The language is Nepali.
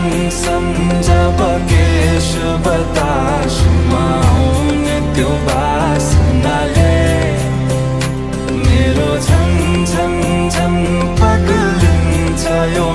जब केश बतासमा आउने त्यो बासनाले मेरो झन झन झन पग्लिन्छ यो